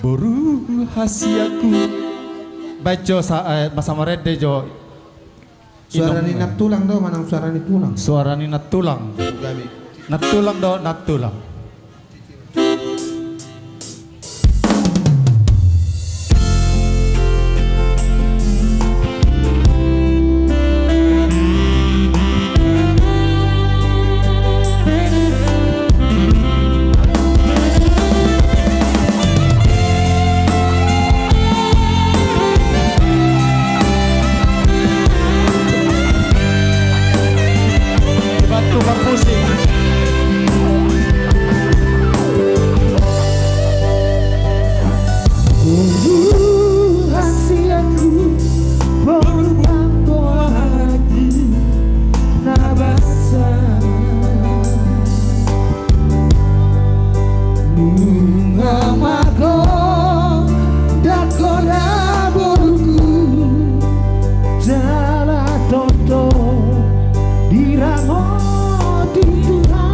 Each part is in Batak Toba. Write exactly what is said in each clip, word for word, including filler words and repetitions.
Boru hasianku. Baen jo sa, eh, masa marende jo. Suara ni nantulang do manang suara ni tulang? Suara ni nantulang. Nantulang do, nantulang. Dibantu Bang Musik. Tuhan siaku, boru bangko hati na basa. Nunga mago dako da boruku, jala toto diramoti Tuhan.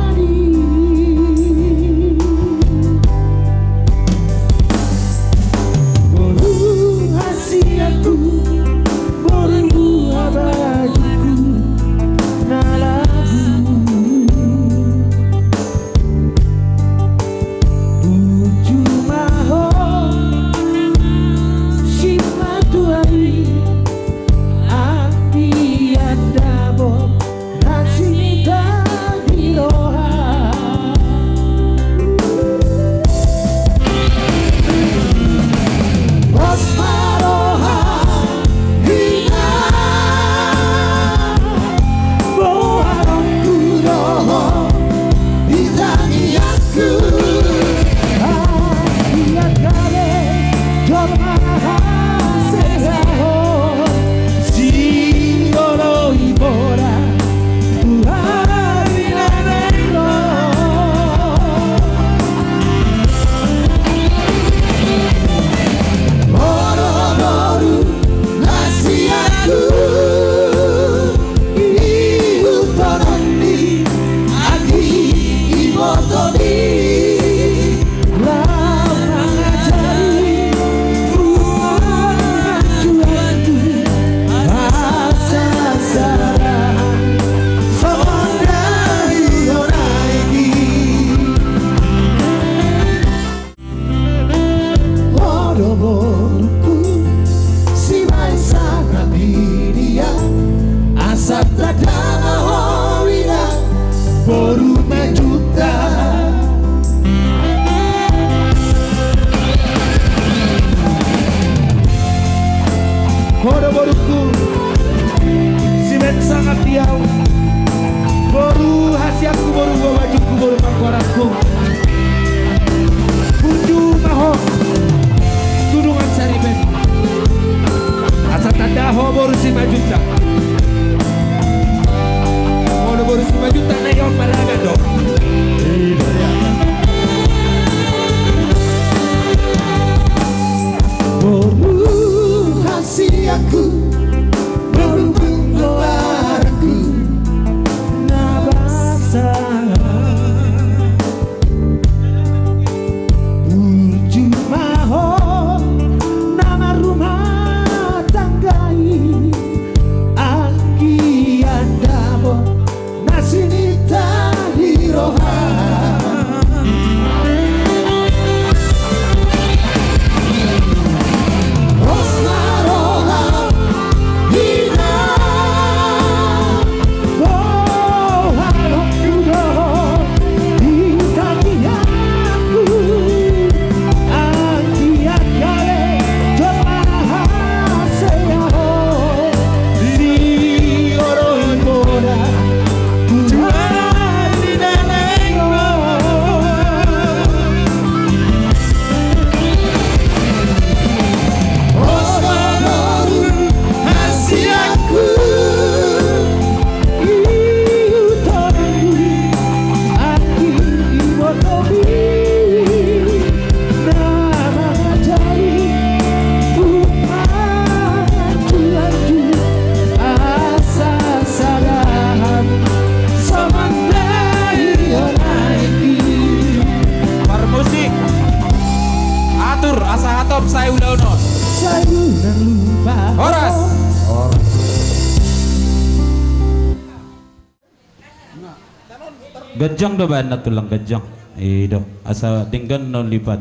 Ganjang do baen na tulang ganjang. I do. Asa denggan na lipat.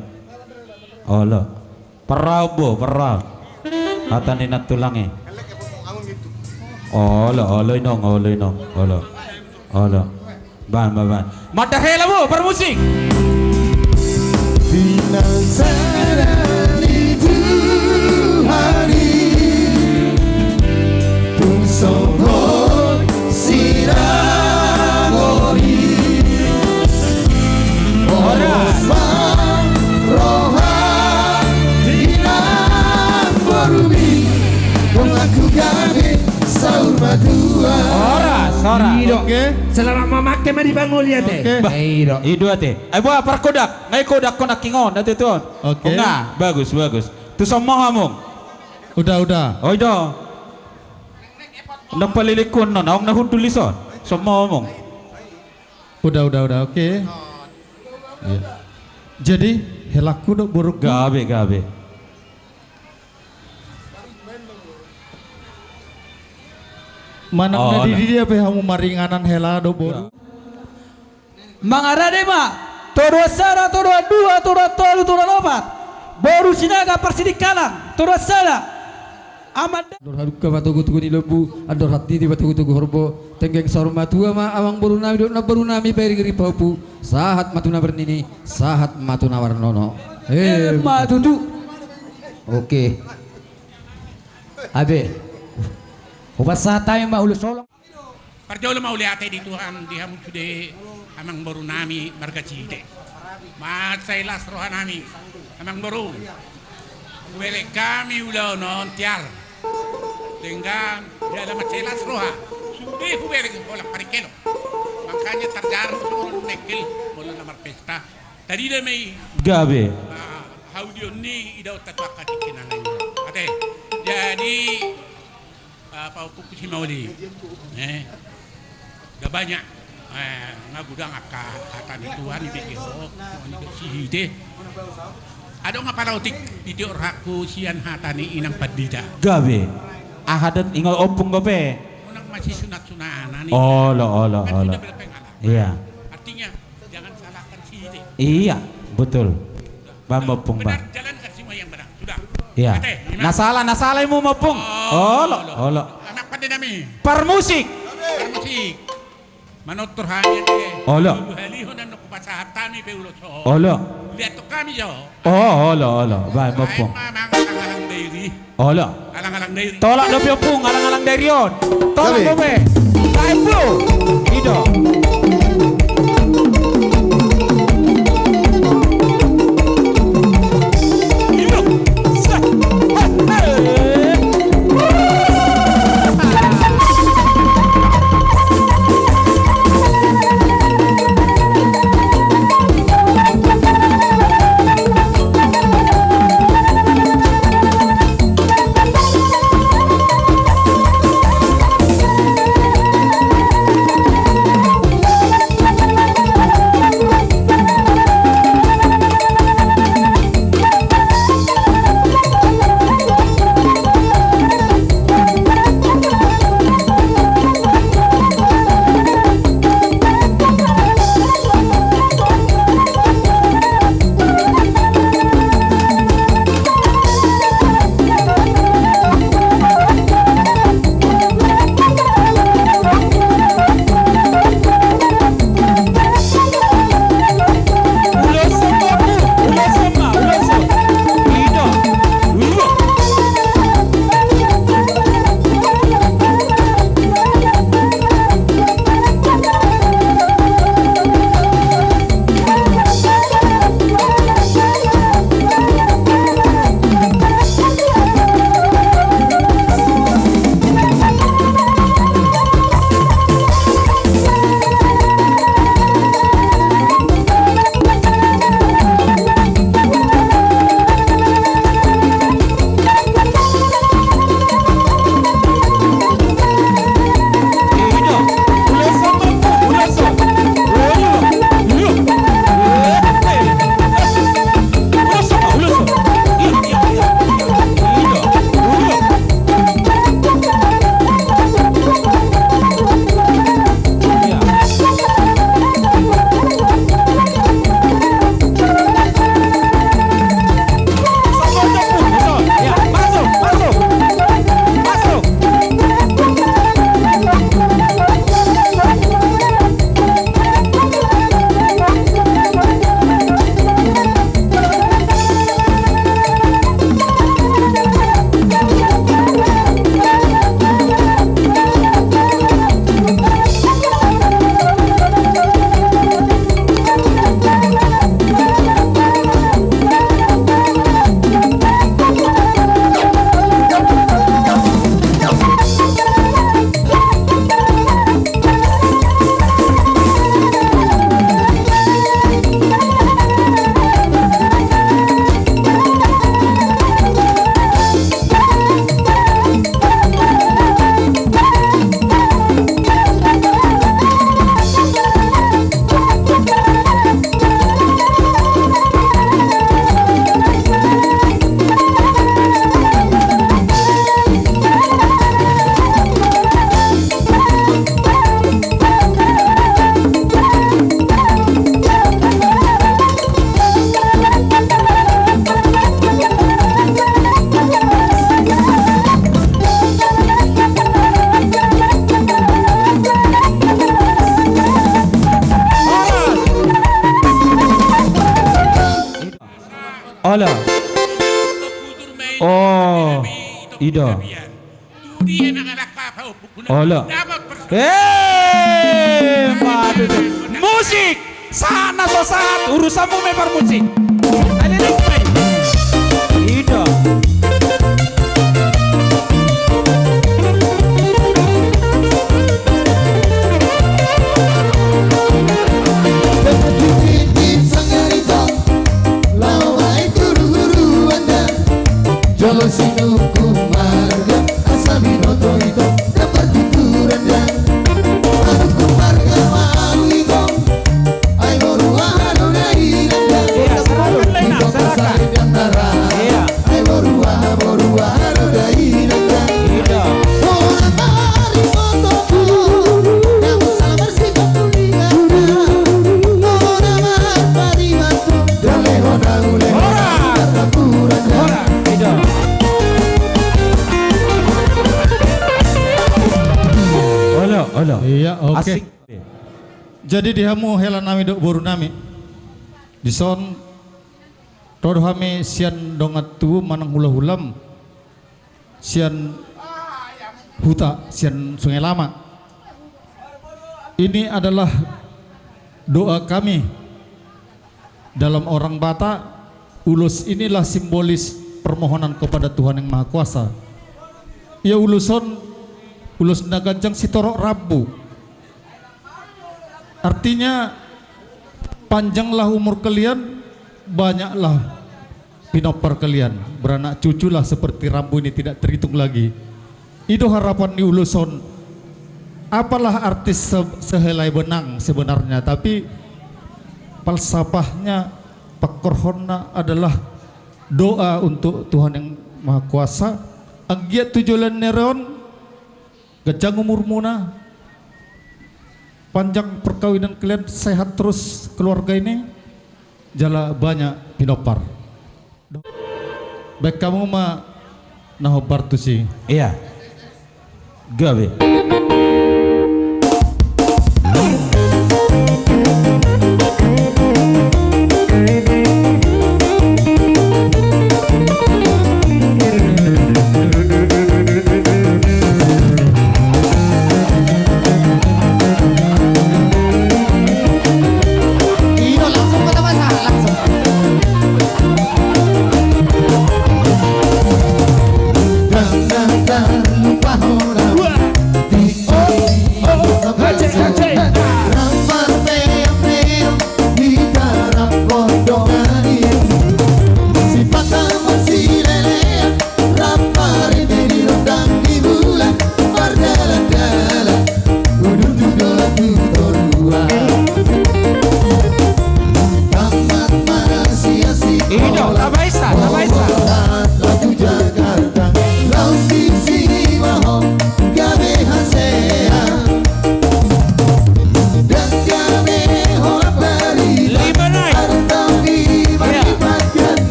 Olo. Parrap bo, parrap. Hata ni na tulang i. Olo, olo inong, olo inong. Olo. Olo. Baen, baen, baen. Mandar hela bo, parmusik. Pinansana ni Tuhan i, tung songon sinangor i. Horas ma roha ni inang borumi, donganku gabe saur matua. Horas, horas. I do. Oke. Selamat mamake ma di pangoli ate. Oke. Bah, i do ate. Ai boha parkodak. Ngai kodak konak ingon ate tuan. Oke. Nga, bagus, bagus. Tu somo hamu. Udah, udah. Oi do. Ndang palilingkon non, aung na hundul i son. Somo hamu. Udah, udah, udah, oke. Iya. Jadi, helangku dohot borungku. Gabe, gabe. Manang na di dia pe hamu maringanan hela dohot boru. Mangarade ma, todoan sada, todoan dua, todoan tolu, todoan opat. Boru Sinaga Parsidikalang, todoan sada. Amanda. Andor halumpang patogu-togu ni lombu, andor hatiti patogu-togu horbo, tenggeng saur matua ma amang boru nami dohot namboru nami Pairing Ripahompu, sahat ma tu na marnini, sahat ma tu na marnono. Emma tutu. Oke. Abe. Hupasahat hami ma ulos holong. Parjolo mauliate di Tuhan di hamu sude amang boru nami marga Sihite. Mansai las roha nami amang boru. Hubelek hami ulaon on tiar. Denggan jala mansai las roha. Sude hubelek holan parengkelon. Makanya tarjarum songon nengkel molo na marpesta. Tadi da mei. Gabe. Haudion ni idaonta tu angka tingki na lain. Ate. Jadi Pahompu si mauli. Eh. Nga banyak. Eh, nga godang angka hata ni Tuhan i bege ho. Sihite. Adong apa lautik di tiok raku sian hata ni inang pandita. Gabe. Aha dot ingot ompung gabe. Unang masih sunat-sunat anak ni. Olo, olo, olo. Iya. Artinya Jangan salahkan si ide. Iya, betul. Bang Mopung, Bang. Benar, jalankan semua yang benar. Sudah. Iya. Ate, na salah, na salah imu Mopung. Olo, olo. Anak pande nami. Parmusik. Parmusik. Manortor hami ate. Olo. Tujuh hali ho nan pasahat hami pe ulos ho. Olo. Lihat tu kami jo. Oh, olo, olo. Bang Mopung. Alang-alang dairi. Olo. Alang-alang dairi. Tolak dope ompung, alang-alang dairi on. Tolak dope. Taem blu. Ido. Ido. Sa. He. Olo. Oh, i do. Olo. Eh, padu. Musik. Sahat na so sahat, urusanmu ma i parmusik. Aleleng ma i. I do. Jolo sinungkun marga, asa binoto ito na partuturan da. Manungkun marga malu ito, ai boru aha do dainang da. Iya, serahkan, Lena, serahkan. Ito pasaringan nara. Iya. Ai boru aha, boru aha do dainang da. Iya. Boru aha do dainang da. Olo, olo. Iya, oke. Asik. Jadi di hamu hela nami dohot boru nami. Dison ro do hami sian dongan tubu manang hula-hulam. Sian huta, sian Sungai Lama. Ini adalah doa kami dalam orang Batak. Ulos inilah simbolis permohonan kepada Tuhan Yang Maha Kuasa. Ia ulos on, ulos na ganjang sitorop rambu. Artinya, panjanglah umur kalian, banyaklah pinompar kalian, beranak cuculah seperti rambu ini tidak terhitung lagi. I do harapan ni ulos on. Apalah arti se-, sehelai benang sebenarnya, tapi falsafahnya, pangkorhonna adalah doa untuk Tuhan Yang Maha Kuasa. Anggiat tu joloan ni ari on, ganjang umurmuna, panjang perkawinan kalian, sehat terus keluarga ini, jala banyak pinompar. Baen hamu ma na hombar tusi. Iya. Gabe.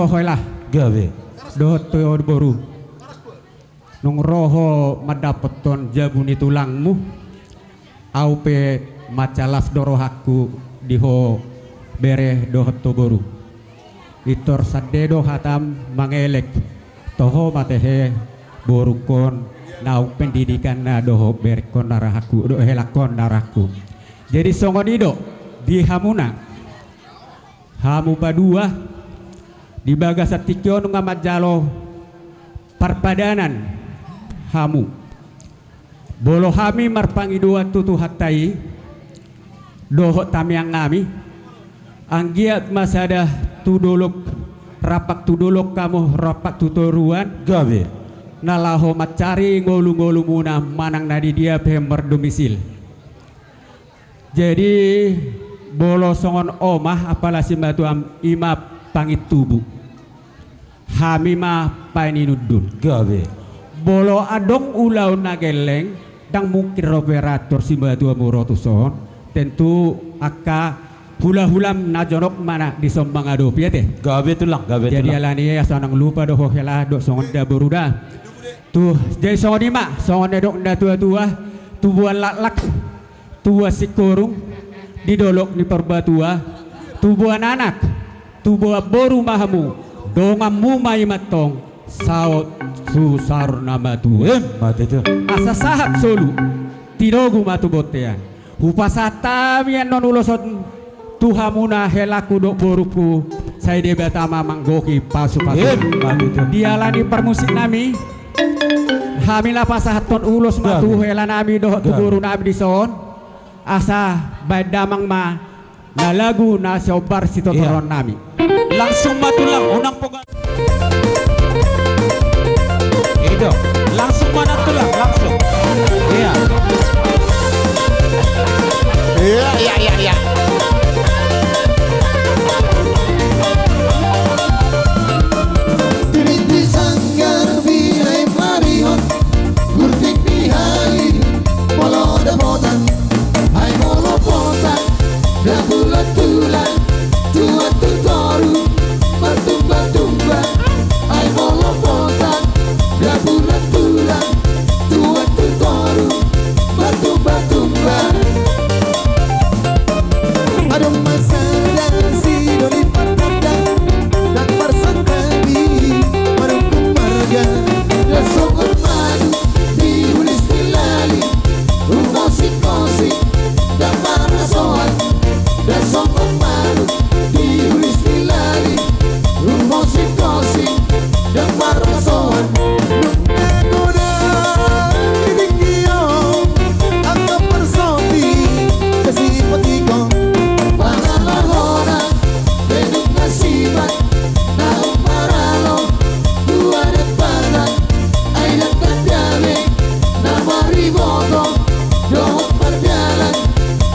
Oho, hela. Gabe. Dohot tu boru. Nung ro ho mandapothon jabu ni tulangmu, ahu pe mansai las do rohangku di ho bere dohot tu boru. Pintor sande do hatam mangelek, toho ma tehe borungkon, naung pendidikanna dohot berengkon na rohangku, dohot helangkon na rohangku. Jadi songon i do di hamuna. Hamu padua, di bagasan tingki on nunga manjalo parpadanan hamu. Molo hami marpangidoan tu Tuhanta i dohot tangiang nami, anggiat ma sada tu dolok, rampak tu dolok hamu, rampak tu toruan. Gabe. Na laho mancari ngolu-ngolumuna manang na di dia pe mardomisil. Jadi, molo songon oma apala simatuam, i ma pangintubu. Hami ma paninundun. Gabe. Molo adong ulaon na gelleng, ndang mungkin ro pe rator simatuamu ro tuson. Tentu angka hula-hulam na jonok ma na dison mangadopi, ate. Gabe tulang, gabe tulang. Jadi alani i asa unang lupa do ho hela dohot songon da boru da. Tu, jadi songon i ma, songon na didok na tua-tua, tubuan laklak, tubuan singkoru, di dolok ni Parbatua, tubuan anak, tubuan boru ma hamu, donganmu ma i ma antong, saut tu saur na matua. Emma tutu. Asa sahat solu, tinogu ma tu bontean. Hupasahat hami annon ulos on tu hamuna helangku dohot borungku, sai Debata ma manggohi pasu-pasu. Emma tutu. Di ala ni parmusik nami, hami laho pasahathon ulos ma tu hela nami dohot tu boru nami dison, asa baen damang ma na lagu na siombar sitotoron nami. Langsung ma tulang, unang poga. Itu, langsung ma tulang, langsung. Iya. Iya, iya, iya, iya. Di sanggar binaen marihon, gurtik di hali, molo dapotan, ai molo potan, dabulan tulang, tuan tu toru, martumba-tumba, ai molo potan, dabulan tulang, tuan tu toru, martumba-tumba. Adong ma sada sidoli partanda, ndang marsantabi, marungkun marga, ndang songon madu, diulis di lali, umosik-osik, ndang marhasoan, ndang songon madu, diulis di lali, umosik-osik, ndang marhasoan. Nunga godang di tingki on angka parsaotik, sipatikon. Pangalahona, be nunga sipat, naung maralo, tu adat Batak, ai dangka tiabe, na mariboto, dohot mardalan,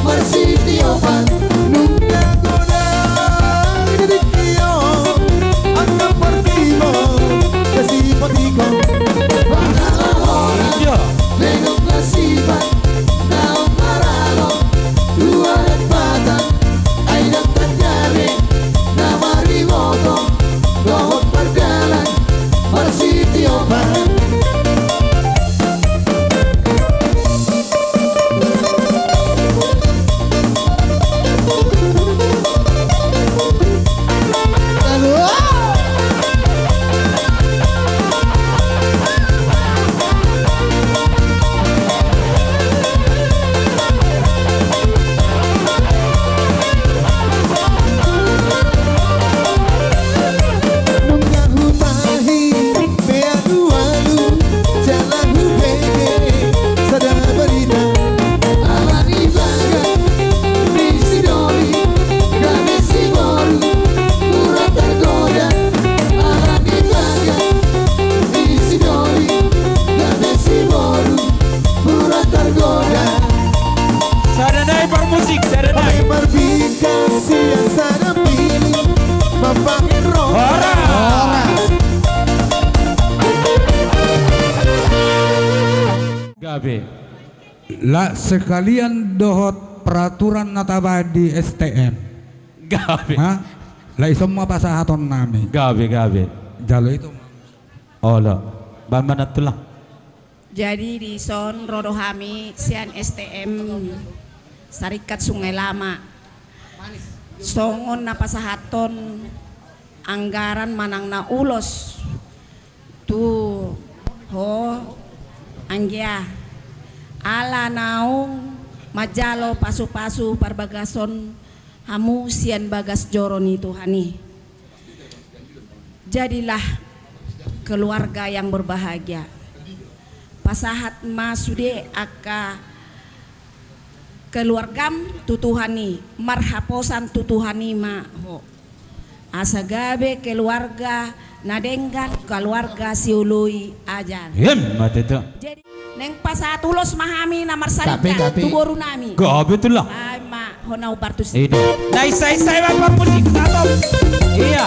marsitiopan. Nunga godang di tingki on angka partimbo, sipatikon. Pangalahona, iya, be nunga sipat, naung maralo, tu adat Batak, ai dangka tiabe, na mariboto, dohot mardalan, marsitiopan. Nunga hutahi pe alu-alu, jala hubege sada barita. Ala ni bagas ni si doli, gabe si boru, mura targoda. Ala ni bagas ni si doli, gabe si boru, mura targoda. Sada nai parmusik, sada nai. Marbingkas sian sada piling, mambahen roha. Horas. Gabe. La sekalian dohot peraturan na tabahen di S T M. Gabe. Ha? Laos ison ma pasahatonnami. Gabe, gabe. Jalo ito ma. Olo. Baen ma na tulang. Jadi dison ro do hami sian S T M Saringkat Sungai Lama. Songon na pasahathon anggaran manang na ulos tu ho anggia. Ala naung manjalo pasu-pasu parbagason hamu sian bagas joro ni Tuhan i. Jadilah keluarga yang berbahagia. Pasahat ma sude angka keluargam tu Tuhan i, marhaposan tu Tuhan i ma ho. Asa gabe keluarga na denggan, keluarga sioloi ajar. Emma tutu. Jadi, naeng pasahat ulos ma hami na marsarita tu borunami. Gabe tulang. Ai ma, hona umbar tusi. Ida. Naeng isa-isa ma parmusik, satu. Iya.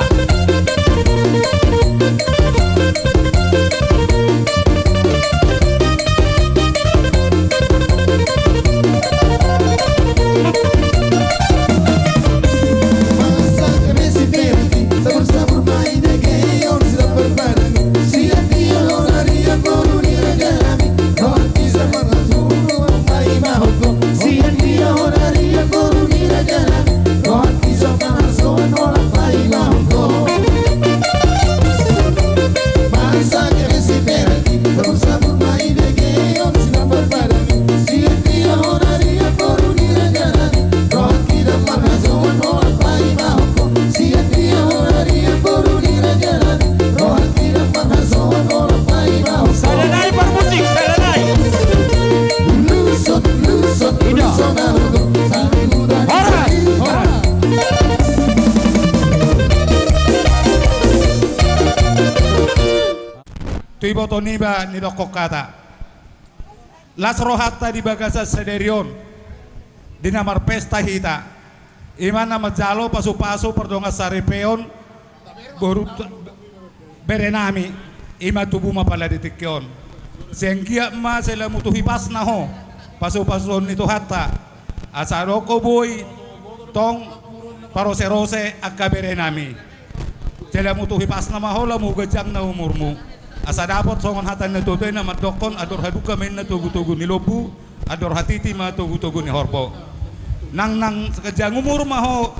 Sada nai parmusik, sada nai. Ida. Horas, horas. Tu iboto niba nidokkon hata. Las rohanta di bagasan sadari on, di na marpesta hita, i ma na manjalo pasu-pasu pardongansaripeon boru, berenami, i ma tubu ma pala di tingki on. Sai anggiat ma sai lamu tu hipasna ho pasu-pasuon ni Tuhanta, asa adong ho boi tong parose-rose angka berenami. Sai lamu tu hipasna ma ho, lamu ganjangna umurmu. Asa dapot songon hata ni na tuatua i na mandokkon, andor hadungka ma inna togu-togu ni lombu, andor hatiti ma togu-togu ni horbo. Nang, nang ganjang umur ma ho,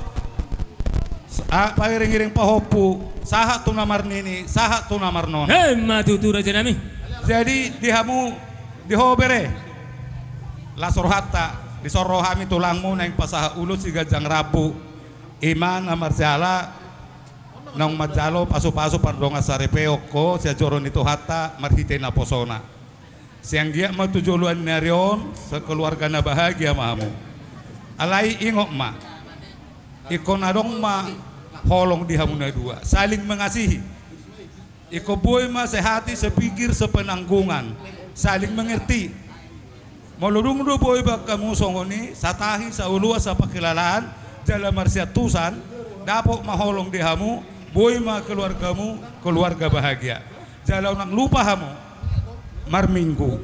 s-, a, pairing-iring pahompu, sahat tu na marnini, sahat tu na marnono. Emma tutu, rajanami. Jadi di hamu, di ho bere, las rohanta, dison ro hami tulangmu naeng pasahat ulos siganjang rambu. I ma na marsiala naung manjalo pasu-pasu pardongansaripeon ho sian joro ni Tuhanta marhite naposona. Sai anggiat ma tu joloan ni ari on, sekeluarga na bahagia ma hamu. Alai ingot ma, ingkon adong ma holong di hamu na dua, saling mengasihi. Ingkon boi ma sehati, sepikir, sepenanggungan, saling mengerti. Molo dung do boi bangkamu songon i, satahi, saoloan, sapangkilalaan, jala marsiantusan, dapot ma holong di hamu, boi ma keluargamu keluarga bahagia. Jala unang lupa hamu marminggu.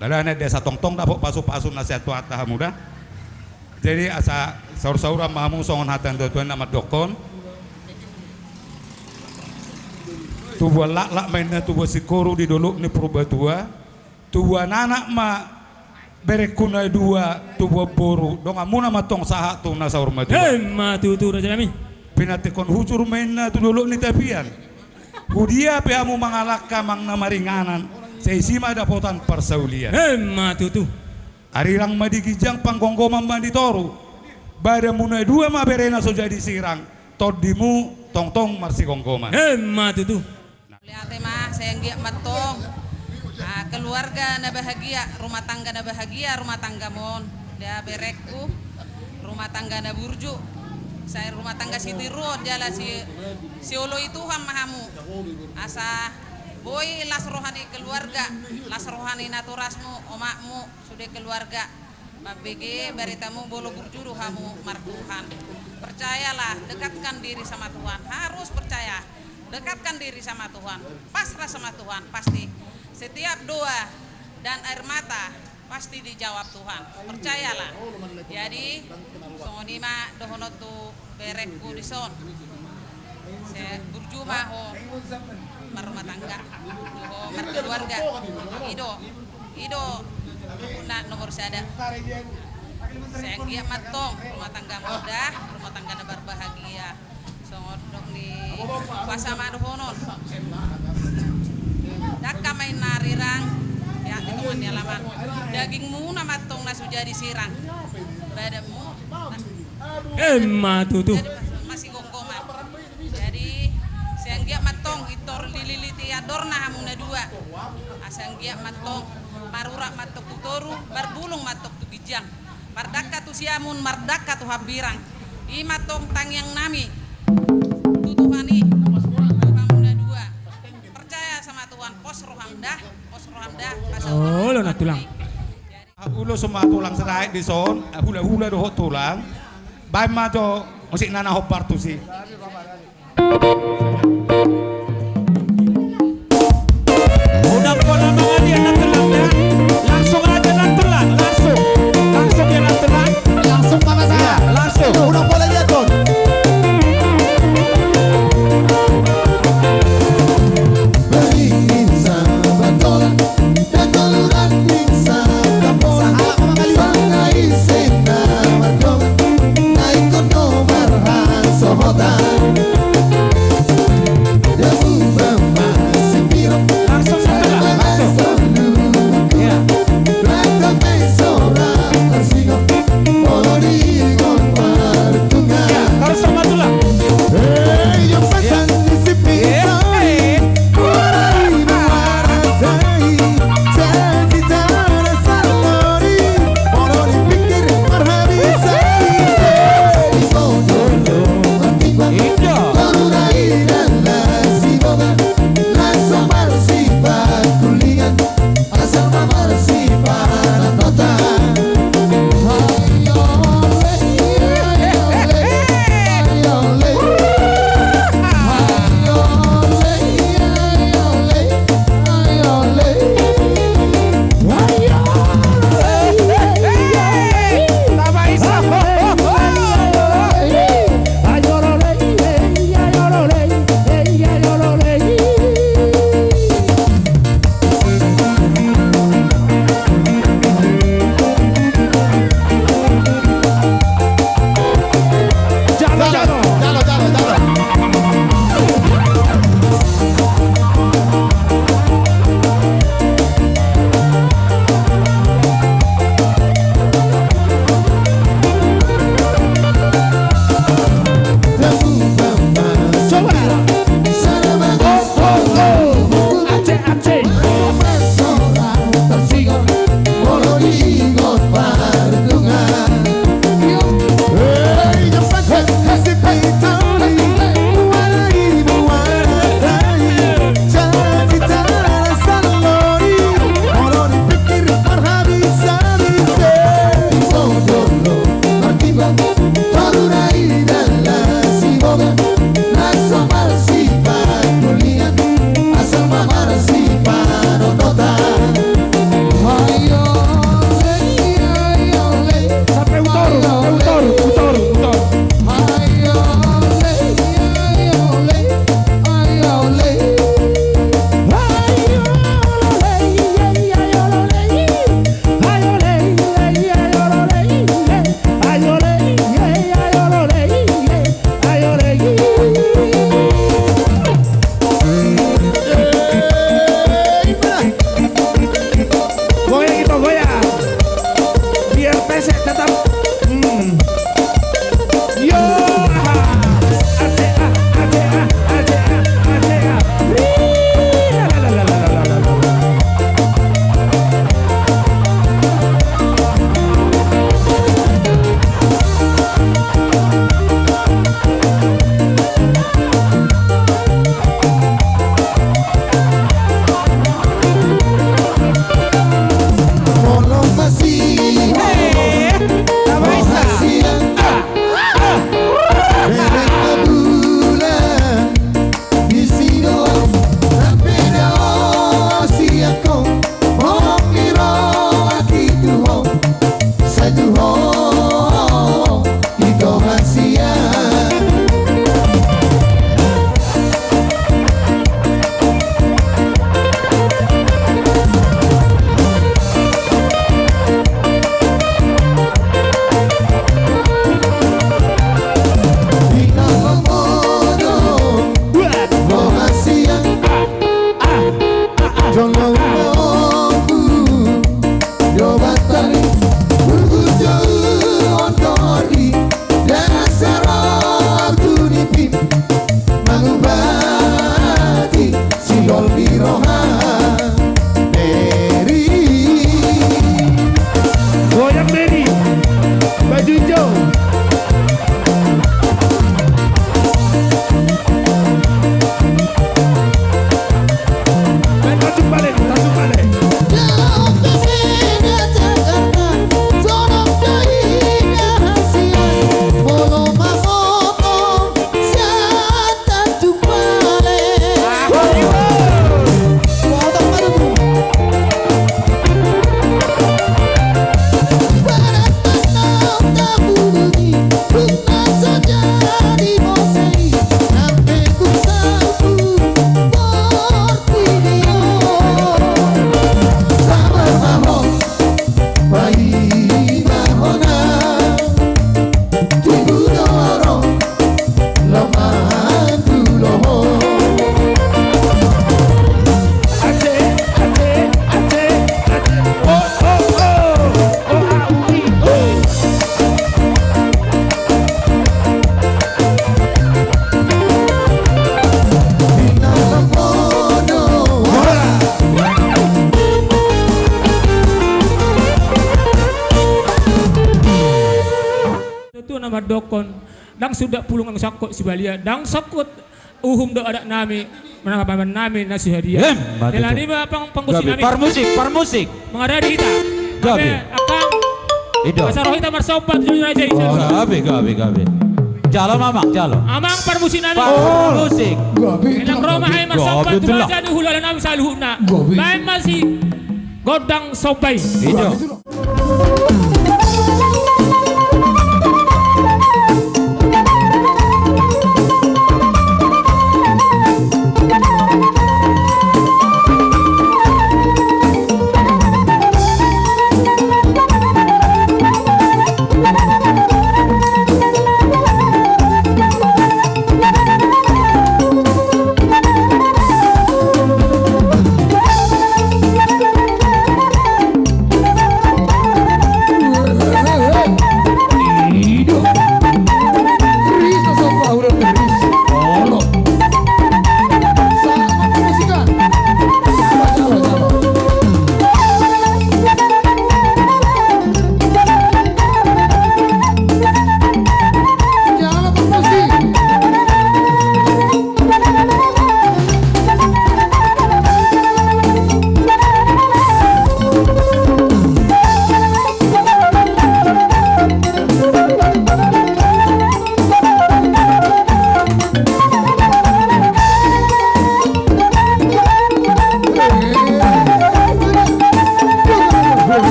Alana dia satongtong dapot pasu-pasu na sian Tuhanta hamu da. Jadi asa saur-sauran ma hamu songon hata ni na tuatua i na mandokkon: Tubuan laklak ma inna tubuan singkoru di dolok ni Purbatua. Tubuan anak ma berengku na dua, tubuan boru donganmuna ma antong sahat tu na saur matua. Emma tutu, rajanami. Pinantikhon hujur ma inna tu dolok ni tapian. Hudia pe hamu mangalangka manang na maringanan, sai disi ma dapotan parsaulian. Emma tutu. Arirang ma di ginjang, panggomgoman ma di toru. Badanmuna dua ma berena so jadi sirang, tondimu tongtong marsigomgoman. Emma tutu. Mauliate ma, sai anggiat ma antong, ah, keluarga na bahagia, rumah tangga na bahagia, rumah tanggamon. Dia berengku, rumah tangga na burju, sai rumah tangga sitiruon jala si, sioloi Tuhan ma hamu. Asa boi las roha ni keluarga, las roha ni naturasmu, omakmu, sude keluarga. Pambege baritamu, molo burju do hamu martuhan. Percayalah, dekatkan diri sama Tuhan. Harus percaya. Dekatkan diri sama Tuhan. Pasrah sama Tuhan. Pasti setiap doa dan air mata Pasti dijawab Tuhan, percayalah. Jadi songon i ma dohonon tu berengku dison. Burju ma ho marrumah tangga, burju ho markeluarga. I do, i do na nomor sada. Sai anggiat ma antong rumah tangga mudah, rumah tangga na berbahagia. Songon dok ni kuasa ma dohonon. Dangka ma inna arirang. Ya, itu ma ni alaman. Dagingmuna ma antong na so jadi sirang. Badanmu. Emma tutu. Jadi masih gonggongan. Jadi sai anggiat ma antong intor dililiti andorna hamu na dua. Asa anggiat ma antong marurat ma antong tu toru, marbulung ma antong tu ginjang. Mardangka tu siamun, mardangka tu hambirang. I ma antong tangiang nami tu Tuhan i, tu hamu na dua. Percaya sama Tuhan, pos roham da, pos roham da. Olo na tulang. Ulos ma tulang Sirait dison, hula-hula dohot tulang. Baen ma jo musik na na hombar tusi. Udah pola mangalian na tulang ya. Langsung aja na tulang, langsung. Langsung ya na tulang. Langsung, Pak Mas. Iya, langsung. Udah pola lihat, Bos. Beri insan bertolak. Langsung, langsung. Tu na mandokkon, ndang suda pulung anggo sangkot sibalia, ndang sangkot uhum dohot adat nami, na paman nami na sihadia. Em, mate tu. Nilani ma pang-, panggusi nami. Parmusik, parmusik. Mangaradi hita. Gabe. Gabe, angkang. Ido. Asa ro hita marsomba tu raja i. Oh, gabe, gabe, gabe. Jalo, Amang, jalo. Amang parmusik nami. Parmusik. Gabe. Nang ro ma hami marsomba tu raja ni hulahula nami saluhutna. Gabe. Baen ma si gondang somba i. Ido. Gabe.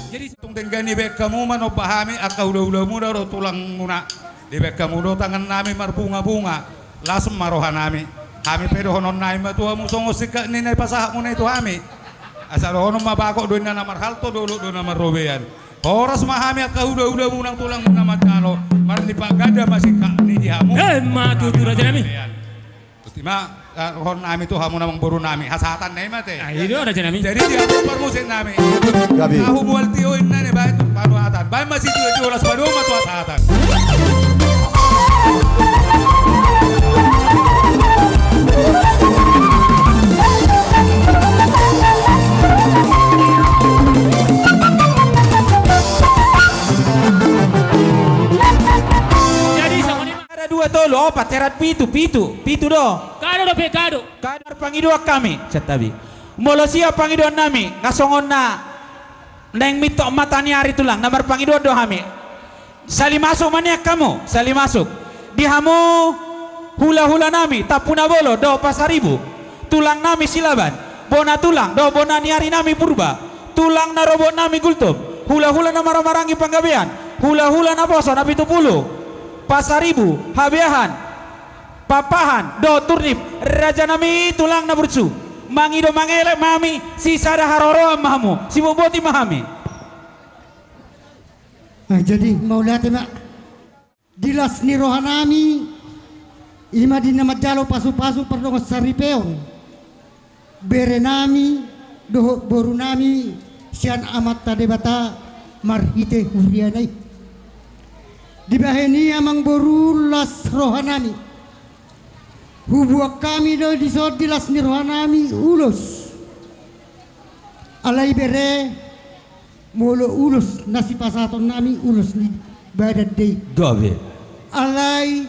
Jadi tung denggan i baen hamu manomba hami angka hulahulamuna dohot tulangmuna. Dibaen hamu do tangan nami marbungabunga. Las ma roha nami. Hami pe dohonon nami ma tu hamu songon singkat ni na pasahatmuna i tu hami. Asa dohonon ma bagot do inna na marhalto, dolok do na marrobean. Horas ma hami angka hulahulamuna, tulangmuna manjalo. Marnipagada ma singkat ni di hamu. Emma tutu raja nami. Ima, eh, dohonon nami tu hamu amangboru nami, hasahatan na i ma te. Ah, i do raja nami. Jadi di hamu parmusik nami. Gabe. Na humual tio inna na baen tu panuatan. Baen ma si tio i, las ma dohot hasahatan. Jadi songon i ma. Sada, dua, tolu, opat, herat pitu, pitu, pitu do. Kada dope, kada. Kada marpangidoan hami, santabi. Molo sian pangidoan nami, nga songon na naeng mintok mata ni ari tulang, na marpangidoan do hami. Sali masuk ma nian hamu, sali masuk. Di hamu hulahula nami, Tampubolon dohot Pasaribu. Tulang nami Silaban, bona tulang dohot bona ni ari nami Purba. Tulang na robot nami Gultom, hulahula na marhahamaranggi panggabean, hulahula naposo Napitupulu, Pasaribu, Habeahan, Papahan dohot Turnip, raja nami tulang na burju. Mangido mangelek ma hami, sisada haroroan ma hamu, sibotoboto ma hami. Ah, jadi mauliate ma. Di las ni roha nami, ima di na manjalo pasupasu pardongan saripeon. Bere nami dohot boru nami sian Amanta Debata marhite huriana i. Dibahen i amangboru las roha nami. Hubuat hami do dison di las ni roha nami ulos. Alai bere, molo ulos na sipasahaton nami ulos ni badan do i. Gabe. Alai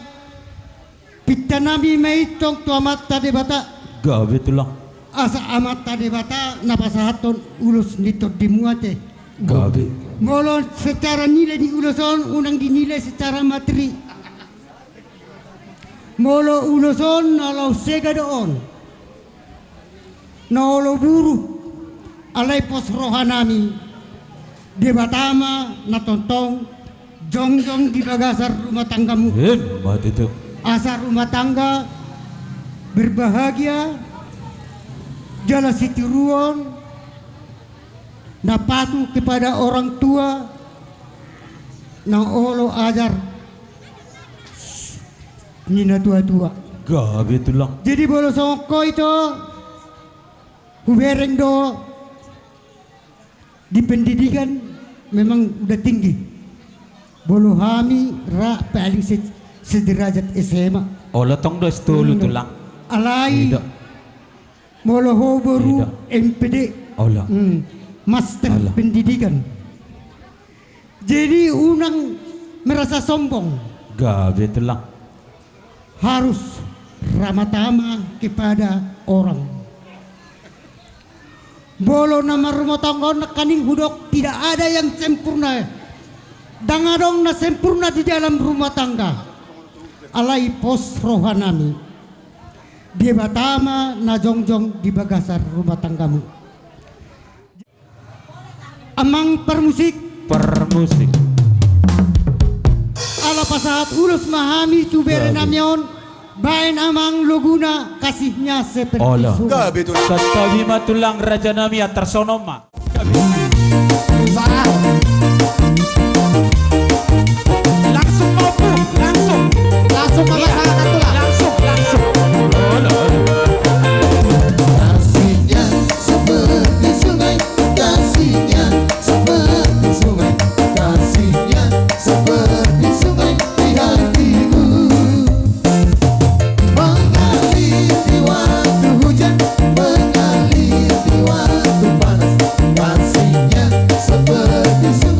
pinta nami ma i tong tu Amanta Debata. Gabe tulang. Asa Amanta Debata na pasahathon ulos ni tondimu ate. Gabe. Molo secara nilai ni ulos on unang dinilai secara materi. Molo ulos on na laho sega do on. Na olo buruk, alai pos roha nami, Debata ma na tongtong jongjong di bagasan rumah tanggamu. Emma tutu. Asa rumah tangga berbahagia, jala sitiruon, na patuh kepada orang tua, na olo ajar ni na tuatua. Gabe tulang. Jadi molo songon ho ito, hubereng do di pendidikan memang udah tinggi. Molo hami ra paling se-, sederajat S M A. Olo tong do S tolu tulang. Alai. Ido. Molo ho boru M P D, Master Pendidikan. Jadi unang merasa sombong. Gabe tulang. Harus ramah tamah kepada orang. Molo na marrumah tangga on nangkaning hudok, tidak ada yang sempurna. Ndang adong na sempurna di dalam rumah tangga. Alai pos rohanami, Debata ma na jongjong di bagasan rumah tanggamu. Amang parmusik. Parmusik. Ala pasahat ulos ma hami tu berenami on, baen amang laguna Kasihnya Seperti Sungai. Santabi ma tulang rajanami, antar sonon ma. Langsung ma, Ompu, langsung. Langsung ma, iya. Langsung, langsung. Kasihnya seperti sungai, kasihnya seperti sungai, kasihnya seperti sungai di hatiku. Mengalir di waktu hujan, mengalir di waktu panas, kasihnya seperti sungai.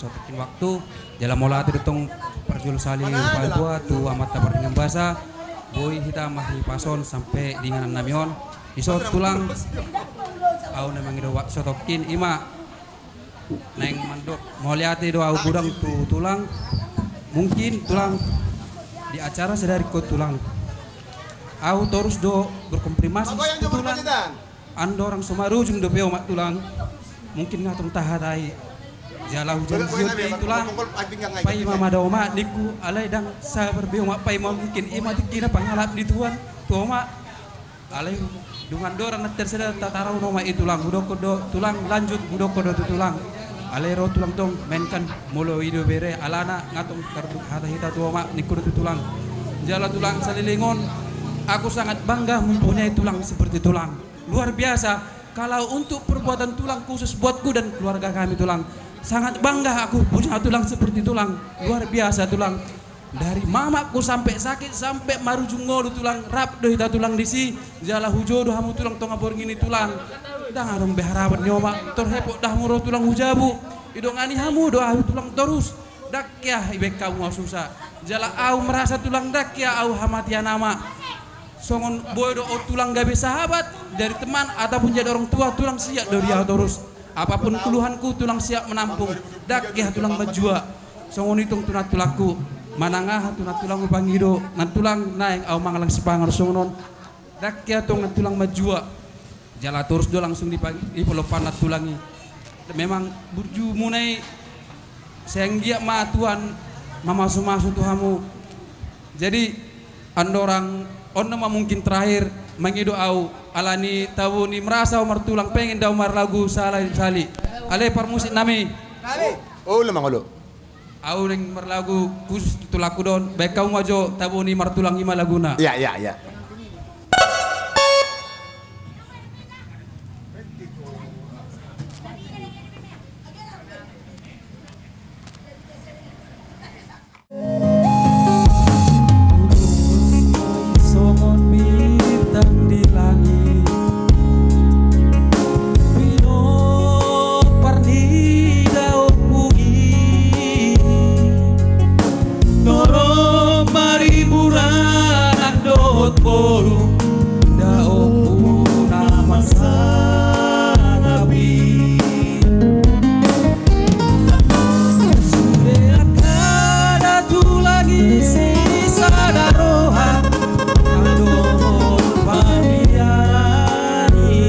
Molo tung waktu, jala mauliate do tong parjolo sahali paboa tu Amanta Pardenggan Basa, boi hita marhipas on sampe di inganan nami on. Dison tulang, ahu na mangido waktu satongkin i ma naeng mandok mauliate do ahu godang tu tulang. Mungkin tulang, di acara sadari on tulang, ahu torus do berkonfirmasi tu tulang. Andorang so marujung dope omak tulang, mungkin nga tong tahatai. Jala hujabu-jabu be tulang, paima ma da omak ningku, alai ndang sabar be omak, paima mungkin i ma tingkina pangalap ni tuan tu omak. Alai dung andorang na tarsada tataru on omak i tulang, hudokkon do tulang, lanjut hudokkon do tu tulang. Alai ro tulang tong, melainkan molo i do bere, alana nga tong tarduk hata hita tu omak ningku do tu tulang. Jala tulang, saleleng on aku sangat bangga mempunyai tulang seperti tulang. Luar biasa. Kalau untuk perbuatan tulang khusus buatku dan keluarga kami tulang, sangat bangga aku punya tulang seperti tulang. Luar biasa tulang. Dari mamakku sampe sakit sampe marujung ngolu tulang, rap do hita tulang disi. Jala hujo do hamu tulang tonga borngin i tulang. Ndang adong be harapan ni omak, tor hepok da hamu ro tulang hujabu. Idongani hamu do ahu tulang torus. Ndang hea ibaen hamu ahu susa. Jala ahu merasa tulang ndang hea ahu hamatean ama. Songon boi do on tulang gabe sahabat, dari teman ataupun jadi orang tua, tulang siap do di ahu torus. Apapun keluhanku tulang siap menampung. Ndang hea tulang manjua. Songon i tong tu nantulangku, manang aha tu nantulangku pangido, nantulang naeng ahu mangallang sipanganon songon on. Ndang hea tong nantulang manjua. Jala torus do langsung dipa-, dipalompahon nantulang i. Memang burjumuna i, sai anggiat ma Tuhan mamasu-masu tu hamu. Jadi andorang on nama mungkin terakhir mangido ahu, alani tabo ni merasa ahu martulang, pengen do ahu marlagu sahali-sahali. Ale parmusik nami. Oh, olo mangolo. Ahu naeng marlagu khusus tu tulangku do on, baen hamu ma jo tabo ni martulang i ma laguna. Iya, iya, iya. Songon bintang di langit, pinompar ni daonmu i. Torop maribur anak dohot boru, daonmu na marsangapi. Sude angka da tulang i sisada roha, dohot pamiaran i.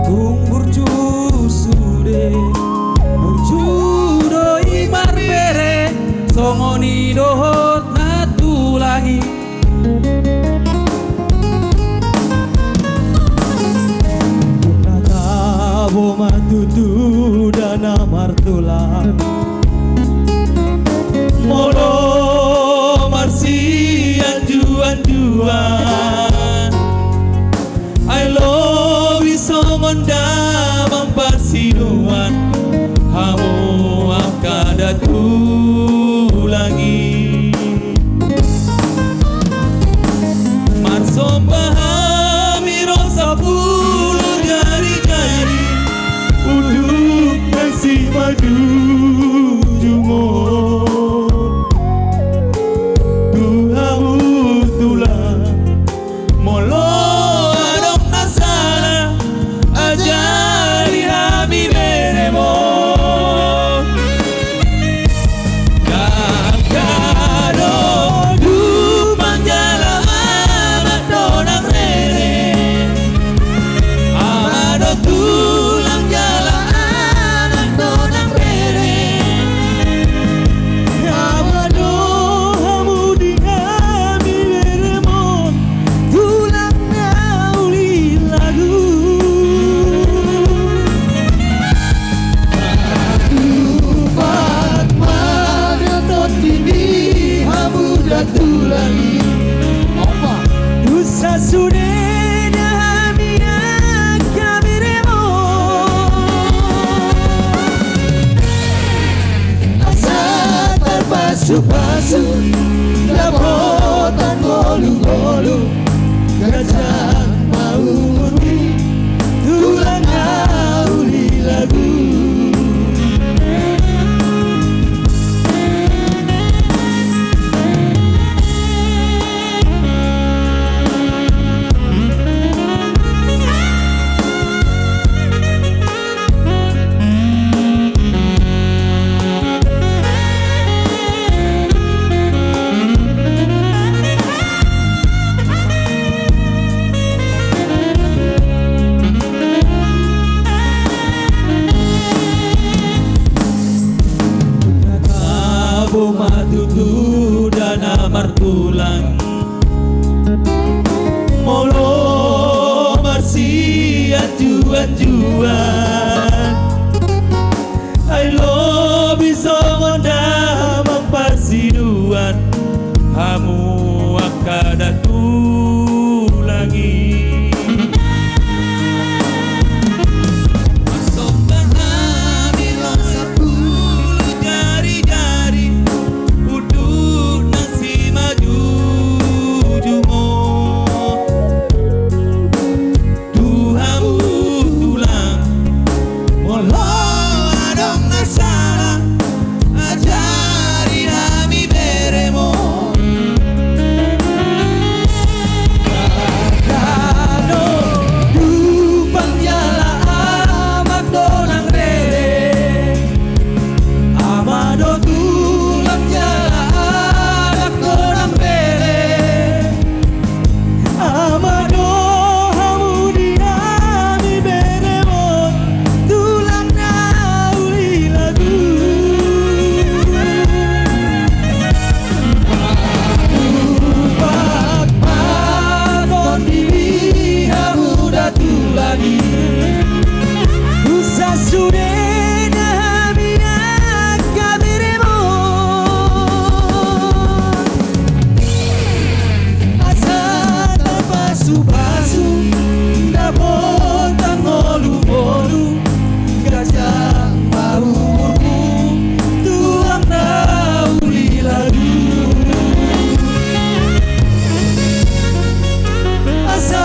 Tung burju sude, burju do i marbere, songon i dohot nantulang i. Tabo ma tutu da na martulang. Molo marsianjuanjuan, I love you songon damang parsinuan, hamu angka da tulang i. Marsomba hami ro sampulu jarijari, unduk na simanjujung on tu hamu tulang. Molo adong na sala, ajari hami beremon. Angka do tulang jala anak do nang rere. Ama do tulang jala anak do nang rere. Ama do hamu di hami beremon, tulang na uli lagu. Tupat ma da tondi ni hamu da tulang i. Opa. Tu sasudena hami angka beremon. Asa tarpasupasu dapotan ngolungolu, ganjang ma umurmi tulang na uli lagu. tulang. Molo marsianjuanjuan, ai lobi songon damang parsiduan, hamu angka datulang i. Marsomba hami ro sampulu jarijari, unduk na simanjujung on. Tu hamu tulang, molo adong na sala, ajari hami beremon. Dano tumpang jala amang do nang rere. Ama do tulang jala anak do nang bere. Ama do hamu di hami beremon, tulang na uli lagu. Pakupak ma tondimi hamu da tulang i. Husa sudena hami angka beremon. Asa tarpasupasu dapotan ngolungolu, ganjang ma umurmu tulang na uli lagu. Asa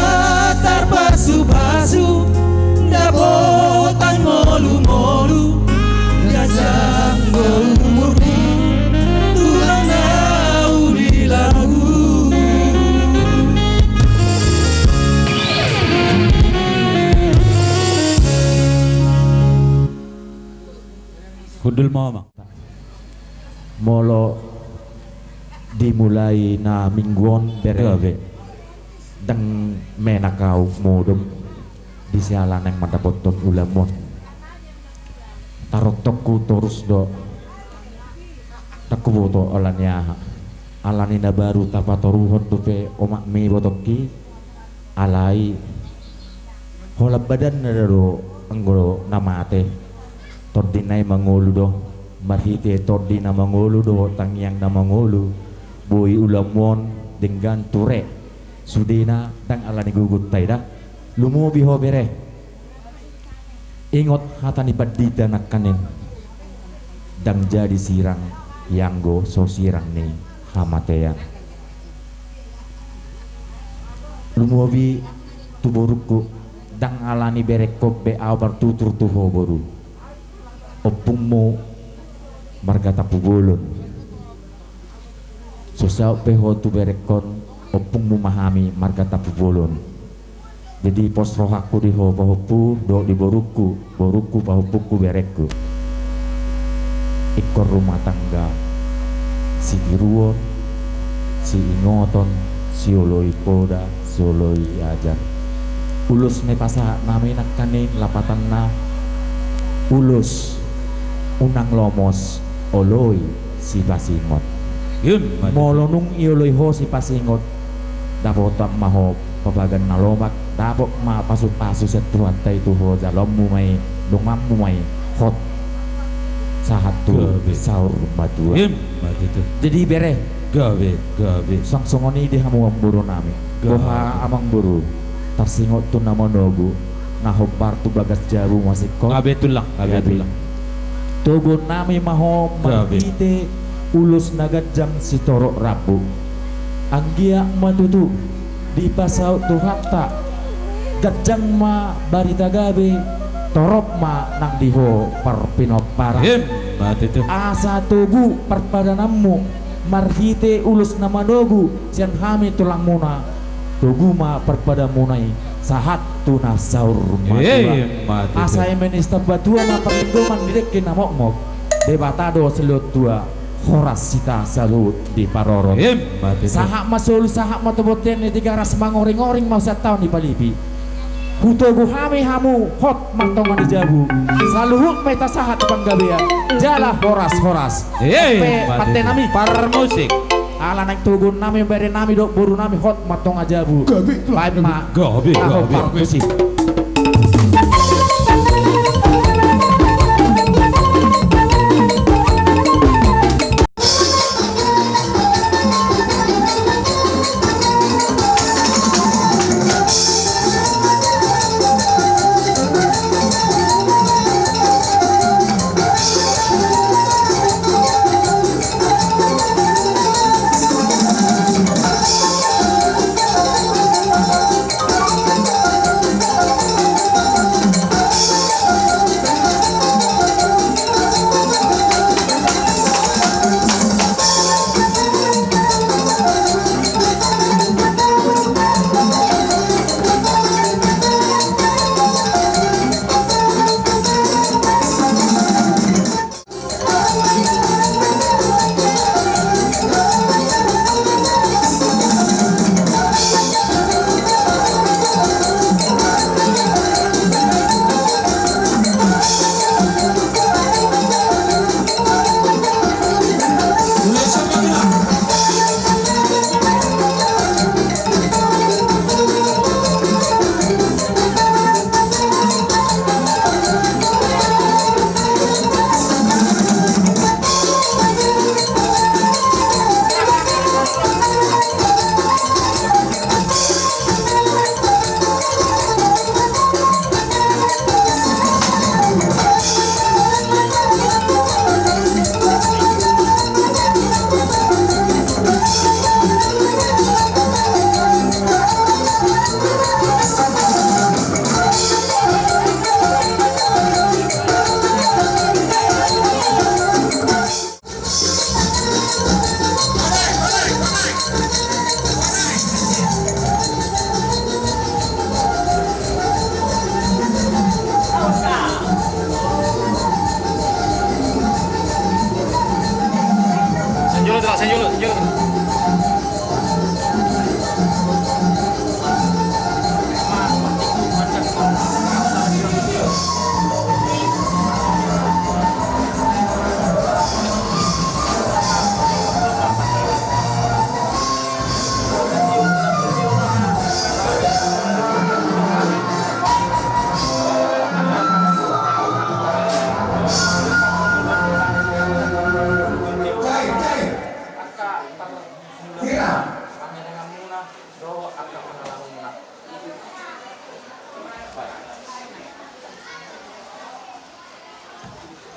tarpasupasu dapotan ngolungolu, ganjang do umurmu tulang na uli lagu. Hundul ma, Amang. Molo dimulai na minggu on, bere. Gabe. Ndang menak ahu modom di siala naeng mandapothon ulaon on. Taroktokku torus do. Ndang huboto alani aha. Alani na baru tapatoruhon dope omakmi ibotongki. Alai holan badanna do anggo na mate. Tondina i mangolu do. Marhite tondi na mangolu dohot tangiang na mangolu, boi ulaon on denggan ture. Sudena ndang alani gogonta i da. Lumobi ho bere. Ingot hata ni pandita nangkaning, ndang jadi sirang ianggo so sirang ni hamatean. Lumobi tu borungku, ndang alani berengkon be ahu martutur tu ho boru. Ompungmu marga Tampubolon. So saut pe ho tu berengkon, ompungmu ma hami marga Tampubolon. Jadi pos rohangku di ho pahompu dohot di borungku, borungku pahompungku berengku. Ingkon rumah tangga sitiruon, siingoton, sioloi poda, sioloi ajar. Ulos ma i pasahat nami nangkaning lapatanna, ulos unang lomos, oloi sipasingot. Ima tutu. Molo nunga ioloi ho sipasingot, dapotan ma ho papagan na lomak, dapot ma pasupasu sian Tuhanta i tu ho, jaloonmu ma i, donganmu ma i, hot sahat tu saur matua. Gabe. Ima tutu. Jadi bere. Gabe, gabe. Suang songon i di hamu amangboru nami. Gabe. Boha amangboru, tarsingot tu na manogu, na hombar tu bagas jabu ma singkop. Gabe tulang, gabe tulang. Togu nami ma ho marhite ulos na ganjang sitorop rambu. Anggiat ma tutu dipasaut Tuhanta, ganjang ma barita gabe, torop ma nang di ho parpinomparan. Ima tutu. Asa togu parpadananmu marhite ulos na manogu sian hami tulangmuna. Togu ma parpadanmuna i sahat tu na saur matua. Ima tutu. Asa eme ni stambatua ma parlinggoman di dengke na mokmok, Debata do silehon tua, horas hita saluhut diparorot. Ima tutu. Sahat ma solu, sahat ma tu bontean ni Tigaras, mangoringoring ma sian taon ni Palipi. Hutogu hami hamu hot martonga ni jabu. Saluhut ma hita sahat tu panggabean jala horas-horas. Ima tutu. Pante nami. Parmusik. Ala naeng togon nami, bere nami dohot boru nami, hot ma tonga jabu. Gabe. Baen ma. Gabe, gabe. Tusi. Sanjolo, Sanjolo, Sanjolo.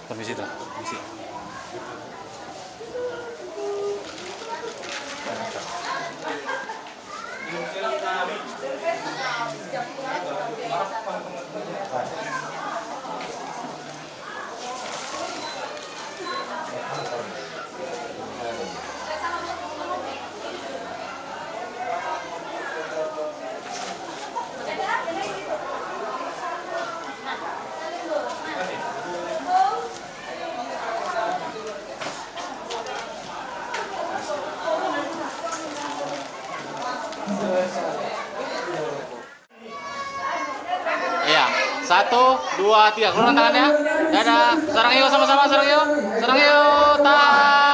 Permisi, Tuan. Permisi. Iya, satu, dua, tiga. Keluarkan tangannya. Dadah. Sarang yuk sama-sama, sarang yuk. Sarang yuk. Ta-